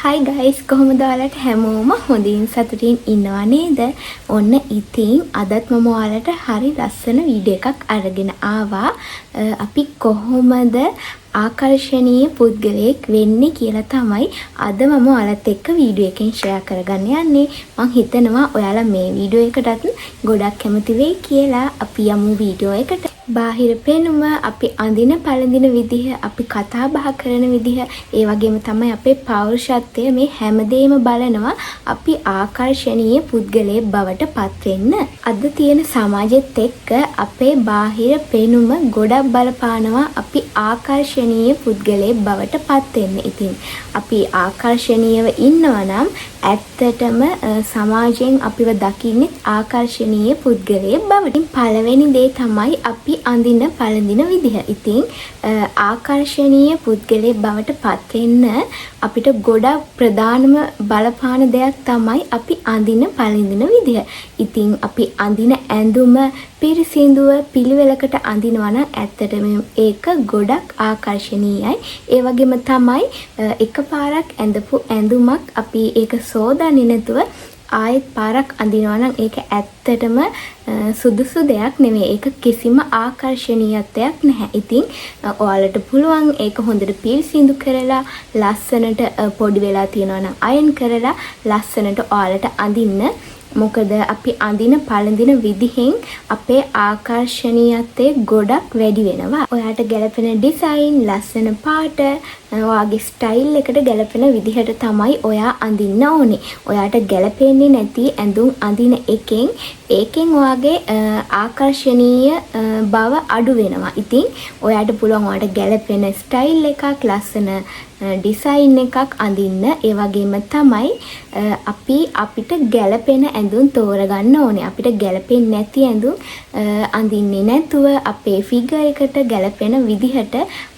හයි guys, කොහොමද ඔයාලට? හැමෝම හොඳින් සතුටින් ඉන්නවා නේද? ඔන්න ඉතින් අදත් මම ඔයාලට හරි ලස්සන වීඩියෝ එකක් අරගෙන ආවා. අපි කොහොමද ආකර්ෂණීය පුද්ගලයෙක් වෙන්නේ කියලා තමයි අද මම ඔයාලත් එක්ක වීඩියෝ එකෙන් ෂෙයා කරගන්න යන්නේ. මං හිතනවා ඔයාලා මේ වීඩියෝ එකටත් ගොඩක් කැමති වෙයි කියලා. අපි යමු වීඩියෝ එකට. බාහිර පෙනුම, අපි අඳින පළඳින විදිහ, අපි කතා බහ කරන විදිහ, ඒ වගේම තමයි අපේ පෞරුෂත්වය, මේ හැමදේම බලනවා අපි ආකර්ෂණීය පුද්ගලයෙක් බවට පත් වෙන්න. අද තියෙන සමාජෙත් එක්ක අපේ බාහිර පෙනුම ගොඩක් බලපානවා අපි ආකර්ෂණීය පුද්ගලයෙක් බවට පත් වෙන්න. ඉතින් අපි ආකර්ෂණීයව ඉන්නවා නම් ඇත්තටම සමාජයෙන් අපිව දකින්නෙත් ආකර්ෂණීය පුද්ගලයෙක් බවට. ඉතින් පළවෙනි දේ තමයි අපි අඳින පළඳින විදිහ. ඉතින් ආකර්ෂණීය පුද්ගලයෙක් බවට පත් වෙන්න අපිට ගොඩක් ප්‍රධානම බලපාන දෙයක් තමයි අපි අඳින පළඳින විදිහ. ඉතින් අපි අඳින ඇඳුම පිරිසිදුව පිළිවෙලකට අඳිනවා නම් ඇත්තටම ඒක ගොඩක් ආකර්ෂණීයයි. ඒ වගේම තමයි එකපාරක් ඇඳපු ඇඳුමක් අපි ඒක සෝදන්නේ නැතුව ආයෙත් පාරක් අඳිනවා නම් ඒක ඇත්තටම සුදුසු දෙයක් නෙමෙයි. ඒක කිසිම ආකර්ෂණීයත්වයක් නැහැ. ඉතින් ඔයාලට පුළුවන් ඒක හොඳට පිරිසිදු කරලා, ලස්සනට පොඩි වෙලා තියෙනවා නම් අයන් කරලා ලස්සනට ඔයාලට අඳින්න. මොකද අපි අඳින පළඳින විදිහෙන් අපේ ආකර්ෂණීයත්වය ගොඩක් වැඩි වෙනවා. ඔයාට ගැලපෙන ඩිසයින්, ලස්සන පාට, ඔයාගේ ස්ටයිල් එකට ගැලපෙන විදිහට තමයි ඔයා අඳින්න ඕනේ. ඔයාට ගැලපෙන්නේ නැති ඇඳුම් අඳින එකෙන් ඒකෙන් ඔයාගේ ආකර්ෂණීය බව අඩු වෙනවා. ඉතින් ඔයාට පුළුවන් ඔයාට ගැලපෙන ස්ටයිල් එකක්, ලස්සන ඩිසයින් එකක් අඳින්න. ඒ වගේම තමයි අපි අපිට ගැලපෙන ඇඳුම් තෝරගන්න ඕනේ. අපිට ගැලපෙන්නේ නැති ඇඳුම් අඳින්නේ නැතුව අපේ ෆිගර් එකට ගැලපෙන විදිහට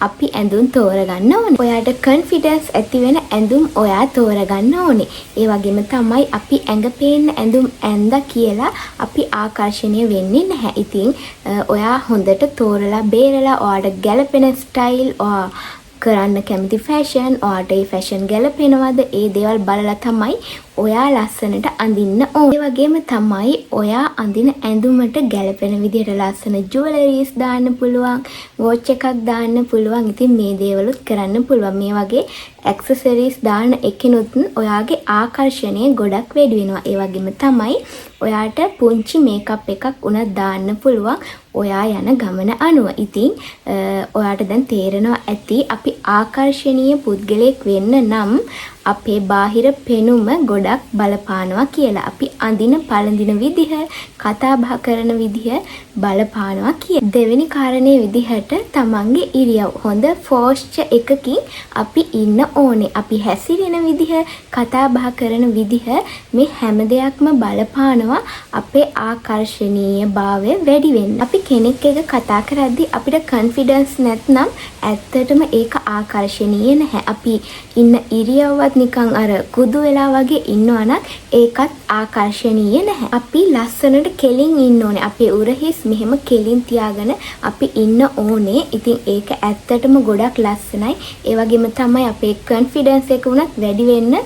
අපි ඇඳුම් තෝරගන්න ඕනේ. ඔයාට කන්ෆිඩන්ස් ඇති වෙන ඇඳුම් ඔයා තෝරගන්න ඕනේ. ඒ වගේම තමයි අපි ඇඟ පේන්න ඇඳුම් ඇන්දා කියලා අපි ආකර්ෂණීය වෙන්නේ නැහැ. ඉතින් ඔයා හොඳට තෝරලා බේරලා ඔයාට ගැලපෙන ස්ටයිල්, ඔයා කරන්න කැමති ෆැෂන්, ඔයාට ඒ ෆැෂන් ගැලපෙනවද, ඒ දේවල් බලලා තමයි ඔයා ලස්සනට අඳින්න ඕනේ. ඒ වගේම තමයි ඔයා අඳින ඇඳුමට ගැලපෙන විදිහට ලස්සන ජුවලරීස් දාන්න පුළුවන්, වොච් එකක් දාන්න පුළුවන්. ඉතින් මේ දේවලුත් කරන්න පුළුවන්. මේ වගේ ඇක්සසරීස් දාන එකෙනුත් ඔයාගේ ආකර්ෂණය ගොඩක් වැඩි වෙනවා. ඒ වගේම තමයි ඔයාට පුංචි මේකප් එකක් වුණත් දාන්න පුළුවන් ඔයා යන ගමන අනුව. ඉතින් ඔයාට දැන් තේරෙනවා ඇති අපි ආකර්ෂණීය පුද්ගලයෙක් වෙන්න නම් අපේ බාහිර පෙනුම ගොඩක් බලපානවා කියලා. අපි අඳින පළඳින විදිහ, කතා බහ කරන විදිහ බලපානවා කියලා. දෙවෙනි කාරණේ විදිහට තමන්ගේ ඉරියව්, හොඳ පෝස්චර් එකකින් අපි ඉන්න ඕනේ. අපි හැසිරෙන විදිහ, කතා බහ කරන විදිහ, මේ හැම දෙයක්ම බලපානවා අපේ ආකර්ෂණීය භාවය වැඩි වෙන්න. අපි කෙනෙක් එක්ක කතා කරද්දි අපිට කන්ෆිඩන්ස් නැත්නම් ඇත්තටම ඒක ආකර්ෂණීය නැහැ. අපි ඉන්න ඉරියව්වත් නිකන් අර කුදු වෙලා වගේ ඉන්නවා නම් ඒකත් ආකර්ෂණීය නැහැ. අපි ලස්සනට කෙලින් ඉන්න ඕනේ. අපේ උරහිස් මෙහෙම කෙලින් තියාගෙන අපි ඉන්න ඕනේ. ඉතින් ඒක ඇත්තටම ගොඩක් ලස්සනයි. ඒ වගේම තමයි අපේ කන්ෆිඩන්ස් එක වුණත් වැඩි වෙන්න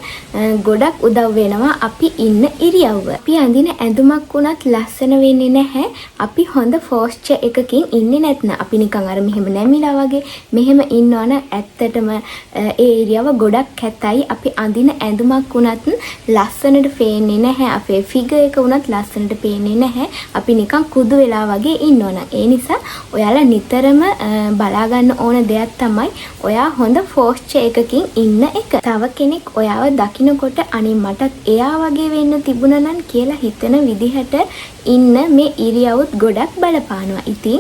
ගොඩක් උදව් වෙනවා අපි ඉන්න ඉරියව්ව. අපි අඳින ඇඳුමක් වුණත් ලස්සන වෙන්නේ නැහැ අපි හොඳ පෝස්චර් එකකින් ඉන්නේ නැත්නම්. අපි නිකන් අර මෙහෙම නැමිලා වගේ මෙහෙම ඉන්නවා නම් ඇත්තටම ඒ ඉරියව්ව ගොඩක් කැතයි. අපි අඳින ඇඳුමක් වුණත් ලස්සනට පේන්නේ නැහැ. අපේ ෆිගර් එක වුණත් ලස්සනට පේන්නේ නැහැ අපි නිකන් කුදු වෙලා වගේ ඉන්නවා නම්. ඒ නිසා ඔයාලා නිතරම බලා ගන්න ඕන දෙයක් තමයි ඔයා හොඳ පෝස්චර් එකකින් ඉන්න එක. තව කෙනෙක් ඔයාව දකිනකොට අනේ මටත් එයා වගේ වෙන්න තිබුණා නම් කියලා හිතන විදිහට ඉන්න මේ ඉරියව්ත් ගොඩක් බලපානවා. ඉතින්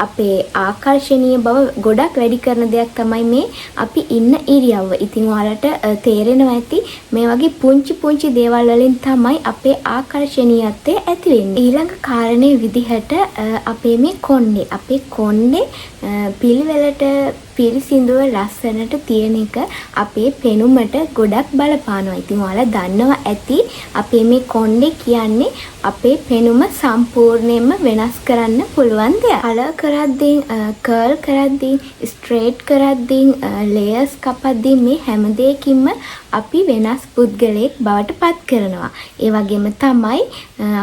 අපේ ආකර්ෂණීය බව ගොඩක් වැඩි කරන දෙයක් තමයි මේ අපි ඉන්න ඉරියව්ව. ඉතින් ඔයාලට තේරෙනවා ඇති මේ වගේ පුංචි පුංචි දේවල් වලින් තමයි අපේ ආකර්ෂණීයත්වය ඇති වෙන්නේ. ඊළඟ කාරණේ විදිහට අපේ මේ කොණ්ඩේ, අපේ කොණ්ඩේ පිළිවෙලට පිරිසිදුව ලස්සනට තියෙන එක අපේ පෙනුමට ගොඩක් බලපානවා. ඉතින් ඔයාලා දන්නවා ඇති අපේ මේ කොණ්ඩේ කියන්නේ අපේ පෙනුම සම්පූර්ණයෙන්ම වෙනස් කරන්න පුළුවන් දෙයක්. කලර් කරද්දී, කර්ල් කරද්දී, ස්ට්‍රේට් කරද්දී, ලේයර්ස් කපද්දී මේ හැම දෙයකින්ම අපි වෙනස් පුද්ගලයෙක් බවට පත් කරනවා. ඒ වගේම තමයි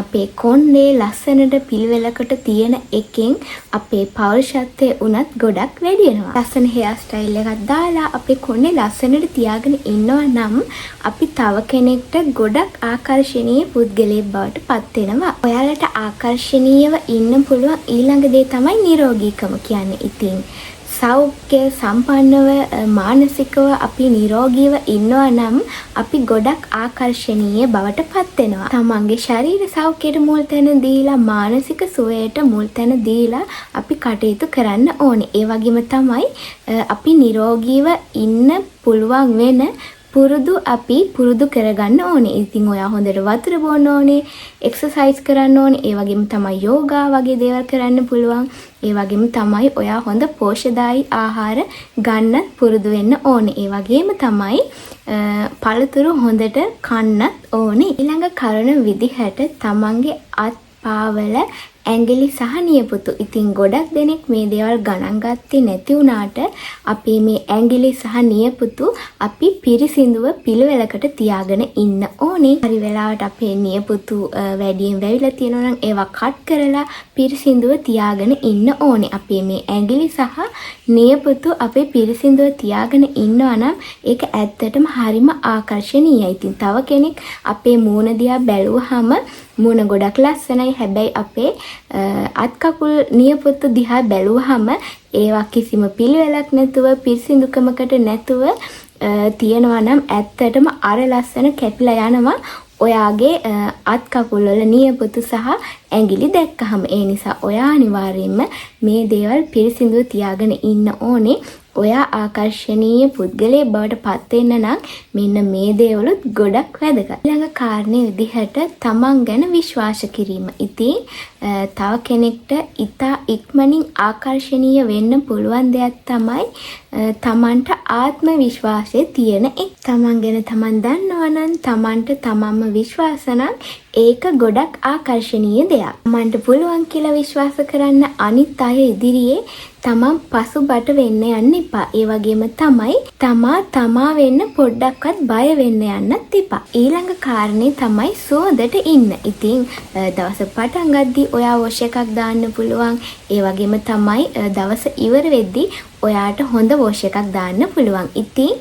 අපේ කොණ්ඩේ ලස්සනට පිළිවෙලකට තියෙන එකෙන් අපේ පෞරුෂත්වය වුණත් ගොඩක් වැඩි වෙනවා. ලස්සන හෙයාර් ස්ටයිල් එකක් දාලා අපේ කොණ්ඩේ ලස්සනට තියාගෙන ඉන්නවා නම් අපි තව කෙනෙක්ට ගොඩක් ආකර්ෂණීය පුද්ගලයෙක් බවට පත් වෙනවා. ඔයාලට ආකර්ෂණීයව ඉන්න පුළුවන් ඊළඟ දේ තමයි නිරෝගීකම කියන්නේ. ඉතින් සෞඛ්‍ය සම්පන්නව, මානසිකව අපි නිරෝගීව ඉන්නවා නම් අපි ගොඩක් ආකර්ෂණීය බවට පත් වෙනවා. තමන්ගේ ශරීර සෞඛ්‍යයට මුල් තැන දීලා, මානසික සුවයට මුල් තැන දීලා අපි කටයුතු කරන්න ඕනේ. ඒ වගේම තමයි අපි නිරෝගීව ඉන්න පුළුවන් වෙන පුරුදු අපි පුරුදු කරගන්න ඕනේ. ඉතින් ඔයා හොඳට වතුර බොන්න ඕනේ, එක්සර්සයිස් කරන්න ඕනේ, ඒ වගේම තමයි යෝගා වගේ දේවල් කරන්න පුළුවන්. ඒ වගේම තමයි ඔයා හොඳ පෝෂ්‍යදායී ආහාර ගන්නත් පුරුදු වෙන්න ඕනේ. ඒ වගේම තමයි පළතුරු හොඳට කන්නත් ඕනේ. ඊළඟ කරුණ විදිහට තමන්ගේ අත් පාවල ඇඟිලි සහ නියපොතු. ඉතින් ගොඩක් දෙනෙක් මේ දේවල් ගණන් ගත්තේ නැති වුණාට අපේ මේ ඇඟිලි සහ නියපොතු අපි පිරිසිදුව පිළිවෙලකට තියාගෙන ඉන්න ඕනේ. හරි වෙලාවට අපේ නියපොතු වැඩියෙන් වැවිලා තියෙනවා නම් ඒවා කට් කරලා පිරිසිදුව තියාගෙන ඉන්න ඕනේ. අපේ මේ ඇඟිලි සහ නියපොතු අපි පිරිසිදුව තියාගෙන ඉන්නවා නම් ඒක ඇත්තටම හරිම ආකර්ෂණීයයි. ඉතින් තව කෙනෙක් අපේ මූණ දිහා බැලුවහම මූණ ගොඩක් ලස්සනයි. හැබැයි අපේ අත් කකුල් නියපොතු දිහා බැලුවහම ඒවා කිසිම පිළිවෙලක් නැතුව, පිරිසිදුකමකට නැතුව තියෙනවා නම් ඇත්තටම අර ලස්සන කැපිලා යනවා ඔයාගේ අත් කකුල් වල නියපොතු සහ ඇඟිලි දැක්කහම. ඒ නිසා ඔයා අනිවාර්යයෙන්ම මේ දේවල් පිරිසිදුව තියාගෙන ඉන්න ඕනේ. ඔයා ආකර්ෂණීය පුද්ගලයෙක් බවට පත් වෙන්න නම් මෙන්න මේ දේවලුත් ගොඩක් වැදගත්. ඊළඟ කාරණේ විදිහට තමන් ගැන විශ්වාස කිරීම. ඉතින් තව කෙනෙක්ට ඉතා ඉක්මනින් ආකර්ෂණීය වෙන්න පුළුවන් දෙයක් තමයි තමන්ට ආත්ම විශ්වාසය තියෙන එක. තමන් ගැන තමන් දන්නවා නම්, තමන්ට තමන්ම විශ්වාස නම් ඒක ගොඩක් ආකර්ෂණීය දෙයක්. තමන්ට පුළුවන් කියලා විශ්වාස කරන්න. අනිත් අය ඉදිරියේ තමන් පසුබට වෙන්න යන්න එපා. ඒ වගේම තමයි තමා තමා වෙන්න පොඩ්ඩක්වත් බය වෙන්න යන්නත් එපා. ඊළඟ කාරණේ තමයි සුවඳට ඉන්න. ඉතින් දවස පටන් ගද්දි ඔයා වොෂ් එකක් දාන්න පුළුවන්. ඒ වගේම තමයි දවස ඉවර වෙද්දි ඔයාට හොඳ වොෂ් එකක් දාන්න පුළුවන්. ඉතින්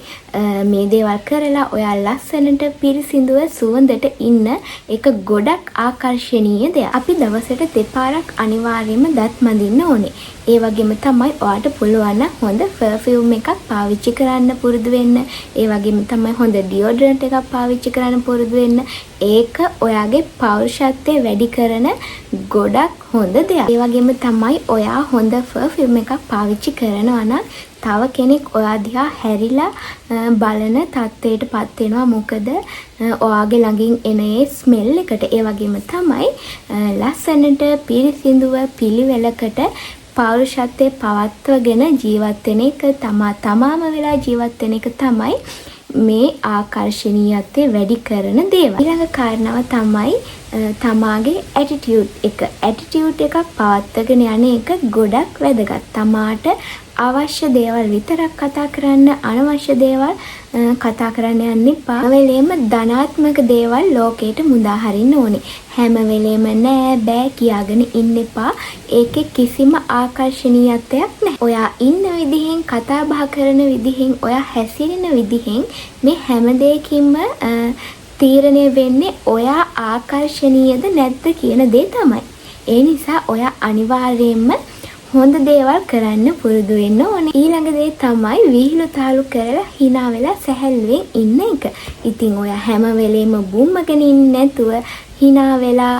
මේ දේවල් කරලා ඔයා ලස්සනට පිරිසිදුව සුවඳට ඉන්න, ඒක ගොඩක් ආකර්ෂණීය දෙයක්. අපි දවසට දෙපාරක් අනිවාර්යයෙන්ම දත් මදින්න ඕනේ. ඒ වගේම තමයි ඔයාට පුළුවන් නම් හොඳ පර්ෆියුම් එකක් පාවිච්චි කරන්න පුරුදු වෙන්න. ඒ වගේම තමයි හොඳ ඩියෝඩරන්ට් එකක් පාවිච්චි කරන්න පුරුදු වෙන්න. ඒක ඔයාගේ පෞරුෂත්වය වැඩි කරන ගොඩක් හොඳ දෙයක්. ඒ වගේම තමයි ඔයා හොඳ පර්ෆියුම් එකක් පාවිච්චි කරනවා නම් තව කෙනෙක් ඔයා දිහා හැරිලා බලන තත්ත්වයට පත් වෙනවා. මොකද ඔයාගේ ළඟින් එන ඒ ස්මෙල් එකට. ඒ වගේම තමයි ලස්සනට පිරිසිදුව පිළිවෙලකට පෞරුෂත්වය පවත්වගෙන ජීවත් වෙන එක, තමා තමාම වෙලා ජීවත් වෙන එක තමයි මේ ආකර්ෂණීයත්වය වැඩි කරන දේවල්. ඊළඟ කාරණාව තමයි තමාගේ ඇටිටියුඩ් එක. ඇටිටියුඩ් එකක් පවත්වගෙන යන එක ගොඩක් වැදගත්. තමාට අවශ්‍ය දේවල් විතරක් කතා කරන්න, අනවශ්‍ය දේවල් කතා කරන්න යන්න එපා. හැම වෙලේම ධනාත්මක දේවල් ලෝකයට මුදා හරින්න ඕනේ. හැම වෙලේම නෑ බෑ කියාගෙන ඉන්න එපා. ඒකේ කිසිම ආකර්ෂණීයත්වයක් නැහැ. ඔයා ඉන්න විදිහෙන්, කතා බහ කරන විදිහෙන්, ඔයා හැසිරෙන විදිහෙන් මේ හැම දෙයකින්ම තීරණය වෙන්නේ ඔයා ආකර්ෂණීයද නැද්ද කියන දේ තමයි. ඒ නිසා ඔයා අනිවාර්යයෙන්ම හොඳ දේවල් කරන්න පුරුදු වෙන්න ඕනේ. ඊළඟ දේ තමයි විහිළු තාලු කරලා හිනා වෙලා සැහැල්ලුවෙන් ඉන්න එක. ඉතින් ඔයා හැම වෙලේම බුම්මගෙන ඉන්නේ නැතුව හිනා වෙලා,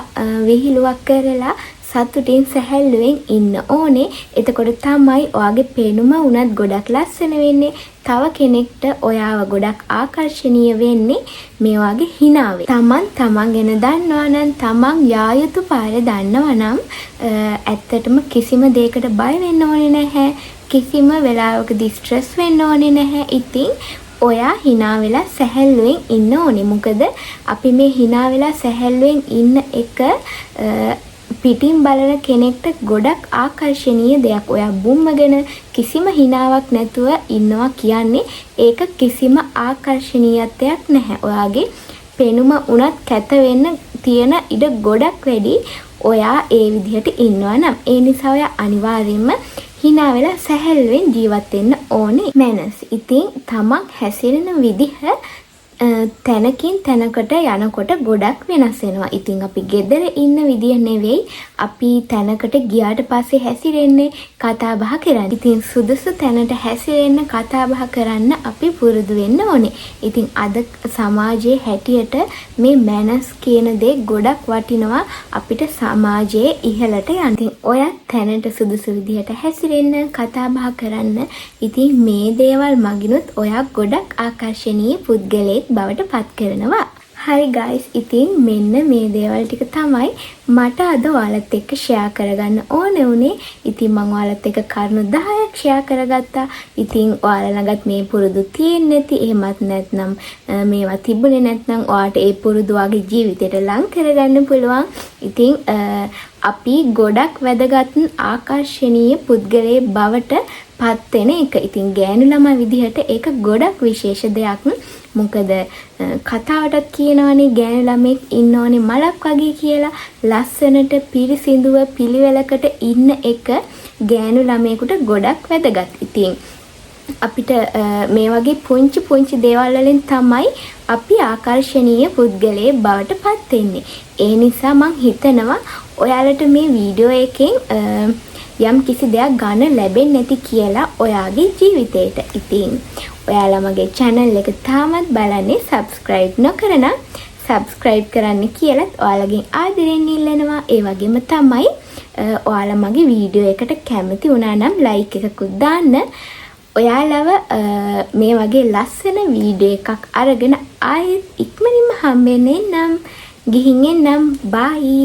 විහිළුවක් කරලා සතුටින් සැහැල්ලුවෙන් ඉන්න ඕනේ. එතකොට තමයි ඔයාගේ පෙනුම වුණත් ගොඩක් ලස්සන වෙන්නේ. තව කෙනෙක්ට ඔයාව ගොඩක් ආකර්ෂණීය වෙන්නේ මේ වගේ හිනාවෙන්. තමන් තමන් ගැන දන්නවා නම්, තමන් යා යුතු පාර දන්නවා නම් ඇත්තටම කිසිම දෙයකට බය වෙන්න ඕනේ නැහැ. කිසිම වෙලාවකදී ස්ට්‍රෙස් වෙන්න ඕනේ නැහැ. ඉතින් ඔයා හිනා වෙලා සැහැල්ලුවෙන් ඉන්න ඕනේ. මොකද අපි මේ හිනා වෙලා සැහැල්ලුවෙන් ඉන්න එක පිටින් බලන කෙනෙක්ට ගොඩක් ආකර්ෂණීය දෙයක්. ඔයා බුම්මගෙන කිසිම හිනාවක් නැතුව ඉන්නවා කියන්නේ ඒක කිසිම ආකර්ෂණීයත්වයක් නැහැ. ඔයාගේ පෙනුම වුණත් කැත වෙන්න තියෙන ඉඩ ගොඩක් වැඩි ඔයා ඒ විදිහට ඉන්නවා නම්. ඒ නිසා ඔයා අනිවාර්යයෙන්ම හිනා වෙලා සැහැල්ලුවෙන් ජීවත් වෙන්න ඕනේ. මැනර්ස්. ඉතින් තමන් හැසිරෙන විදිහ තැනකින් තැනකට යනකොට ගොඩක් වෙනස් වෙනවා. ඉතින් අපි ගෙදර ඉන්න විදිය නෙවෙයි අපි තැනකට ගියාට පස්සේ හැසිරෙන්නේ, කතා බහ කරන්නේ. ඉතින් සුදුසු තැනට හැසිරෙන්න, කතා බහ කරන්න අපි පුරුදු වෙන්න ඕනේ. ඉතින් අද සමාජයේ හැටියට මේ මැනර්ස් කියන දේ ගොඩක් වටිනවා අපිට සමාජයේ ඉහළට යන්න. ඉතින් ඔයත් තැනට සුදුසු විදිහට හැසිරෙන්න, කතා බහ කරන්න. ඉතින් මේ දේවල් මගිනුත් ඔයා ගොඩක් ආකර්ෂණීය පුද්ගලයෙක් බවට පත් කරනවා. හරි ගයිස්, ඉතින් මෙන්න මේ දේවල් ටික තමයි මට අද ඔයාලත් එක්ක ෂෙයා කරගන්න ඕන වුණේ. ඉතින් මං ඔයාලත් එක්ක කරුණු 10ක් ෂෙයා කරගත්තා. ඉතින් ඔයාලා ළඟත් මේ පුරුදු තියෙන්නේ නැති, එහෙමත් නැත්නම් මේවා තිබුණේ නැත්නම් ඔයාට ඒ පුරුදු ඔයාගේ ජීවිතේට ලං කරගන්න පුළුවන්. ඉතින් අපි ගොඩක් වැදගත් ආකර්ෂණීය පුද්ගලයෙක් බවට පත් වෙන එක. ඉතින් ගෑනු ළමයි විදිහට ඒක ගොඩක් විශේෂ දෙයක්. මොකද කතාවටත් කියනවනේ ගෑනු ළමයෙක් ඉන්න ඕනේ මලක් වගේ කියලා. ලස්සනට පිරිසිදුව පිළිවෙලකට ඉන්න එක ගෑනු ළමයෙකුට ගොඩක් වැදගත්. ඉතින් අපිට මේ වගේ පුංචි පුංචි දේවල් වලින් තමයි අපි ආකර්ෂණීය පුද්ගලයෙක් බවට පත් වෙන්නේ. ඒ නිසා මං හිතනවා ඔයාලට මේ වීඩියෝ එකෙන් යම් කිසි දෙයක් ගන්න ලැබෙන්නේ නැති කියලා ඔයාගේ ජීවිතේට. ඉතින් ඔයාලා මගේ channel එක තාමත් බලන්නේ subscribe නොකර නම් subscribe කරන්න කියලත් ඔයාලගෙන් ආදරෙන් ඉල්ලනවා. ඒ වගේම තමයි ඔයාලා මගේ වීඩියෝ එකට කැමති වුණා නම් ලයික් එකකුත් දාන්න. ඔයාලව මේ වගේ ලස්සන වීඩියෝ එකක් අරගෙන ආයෙත් ඉක්මනින්ම හම්බෙන්න එන්නම්. ගිහින් එන්නම්. බයි.